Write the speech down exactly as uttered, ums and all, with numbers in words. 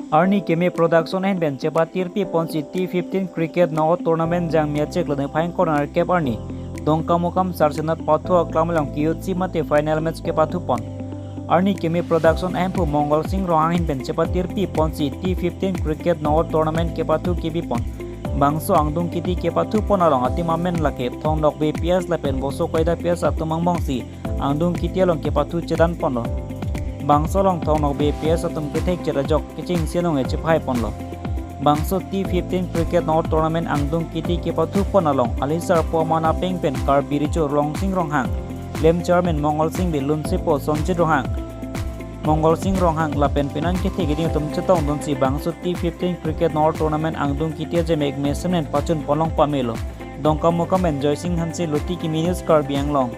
Arni Keme Production ahin pen chepatirpi ponsi T fifteen Cricket Knockout Tournament Jangmi achiklo niphai ingkoi ra nerkep arni Dongkamukam Sarsenat Pathu Aklam along kiyutsi mate final match kepathu pon. Arni Keme Production ahemphu Mongol Sing Ronghang ahin pen chepatirpi ponsi T fifteen Cricket Knockout Tournament kepathu kebi pon. Bangso angdung kiti kepathu pon along atim amen lake Thong Nokbe P S lapen Boso Koida P S atum angbongsi angdung kiti along kepathu chedan ponlo. Bangso along Thong Nokbe P S atum kethek chera jok kecheng senong e chephai ponlo. Bangso T fifteen Cricket Knockout Tournament angdung kiti kepathu pon along alisarpo aman apeng pen Karbi Recho Rong Sing Ronghang, lem chairman Mongol Sing Bilun, sepo Sonjit Ronghang, Mongol Sing Ronghang lapen penang kethe keding atum chetongdunsi bangso T fifteen Cricket Knockout Tournament angdung kiti ajemek mesen pen pachun ponlong pamelo. Dongkamukam pen Joy Sing Hanse, Luti Kimi News, Karbi Anglong.